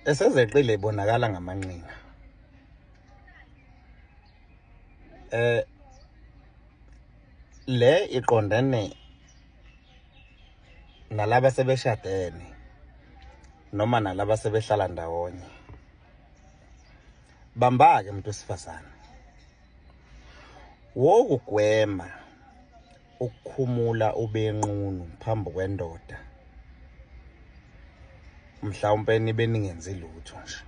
Esezeqile ibonakala ngamanqina. Le iqondene nalaba sebeshadene noma nalaba sebehlala ndawonye. Bamba-ke muntu wesifazane, wokugwema ukukhumula ubenqunu phambi kwendoda, mhlawumpe nibe ningenzi lutho nje,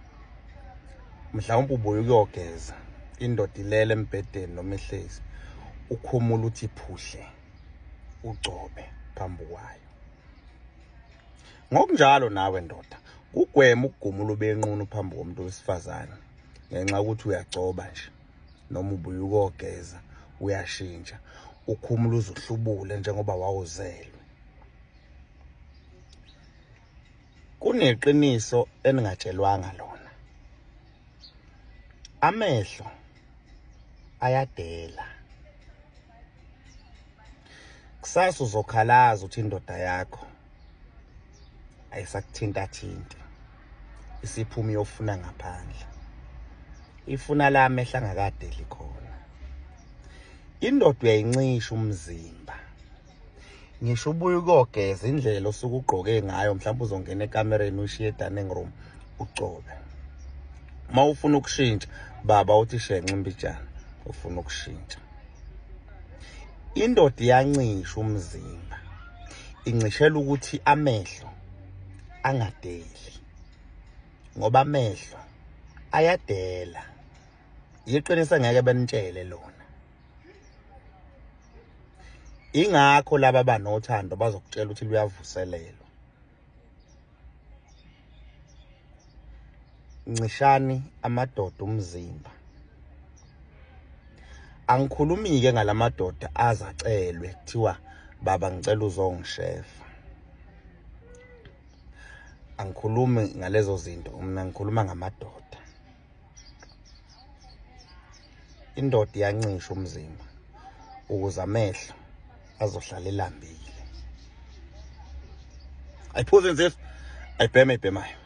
mhlawumpe ubuye ukuyogeza, indoda ilele embhedeni noma ihlezi, ukhumula uthi phuhle, ugcobe phambi kwayo. Ngokunjalo nawe ndoda, kugwema ukugumula ubenqunu phambi komuntu wesifazane ngenxa yokuthi uyagcoba nje noma ubuye ukogeza, uyashintsha, ukhumula uzuhlubule njengoba wawuzelwe. Kuneqiniso eningatshelwanga lona, amehlo ayadela. Kusasa uzokhalaza uthi indoda yakho ayisakuthinta thinta, isiphuma iyofuna ngaphandle, ifuna la amehlo angakadeli khona. Indoda uyayincisha umzimba, ngisho ubuye ukuyogeza, indlela osuke ugqoke ngayo, mhlawumbe uzongena ekamereni ushiye e-dining room ugcobe. Uma ufuna ukushintsha, baba uthi shenxa imbijana, ufuna ukushintsha. Indoda iyancisha umzimba, incishela ukuthi amehlo angadeli, ngoba amehlo ayadela. Iqiniso ngeke benitshele lona. Ingakho laba abanothando bazokutshela ukuthi luyavuselelwa. Ncishani amadoda umzimba. Angikhulumi-ke ngalamadoda azacelwe kuthiwa baba ngicela uzongishefa. Angikhulumi ngalezo zinto, mina ngikhuluma ngamadoda. Indoda iyancisha umzimba ukuze amehlo azohlala elambile. Ayiphuze insizwa, ayibheme ibhemayo.